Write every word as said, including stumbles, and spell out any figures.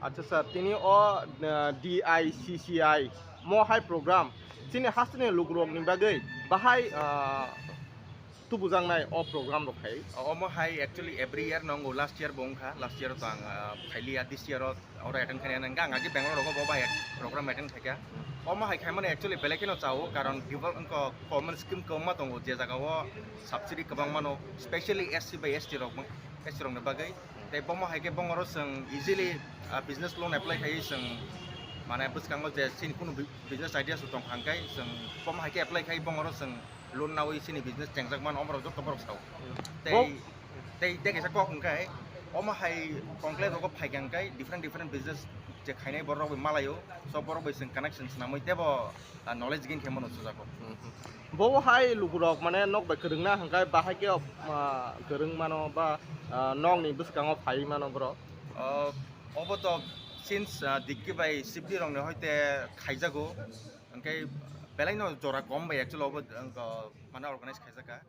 Acha sir, tini o, ah, D I C C I mo hai program chini hasteni lukurokni bagwi bahai, ah, tubujaknai o program rok khai. Omo hai actually every year nongo, last year bo wngkha, last year to ang, ah, khailiya, this year o oro attend khainai nangkha, ang agi Bangalore rogo bo bai program attend khaikha. Omo hai khaimani actually belai kheno chao, karon people wngkha common scheme kwbangma tongo, je jaga o subsidy kwbangma no, specially S C bai S T rok, S T rok ni bagwi. Tei bomo hai khe bongoro chwng easily, ah, business loan apply khaiwi chwng, mane, bwskango je chini kunu bi-, business idea se tong kha hwnkhe chwng bomo hai khe apply khai bongoro chwng loan nawi chini business chengjak mano, omorok joto borok sao. Tei, Bo- tei, tei kaisa kok hwnkhe omo hai conclave rogo phaikha hwnkhe different different business je khainai borok bai malaio, so borok bai chwng connection swnamwi tebo, ah, knowledge gain khe mano sujago. Bo hai lukurok mane nok bai kwrwngna hwnkhe bahai khe, ah, kwrwng mano ba, ah, nokni bwskango phaiwi mano borok. Ah, obo to since, ah, Dikki bai Sibli rokni hoite khaijago, hwnkhe belaino jora kom bai actually obo, ah, mane organize khaijakha.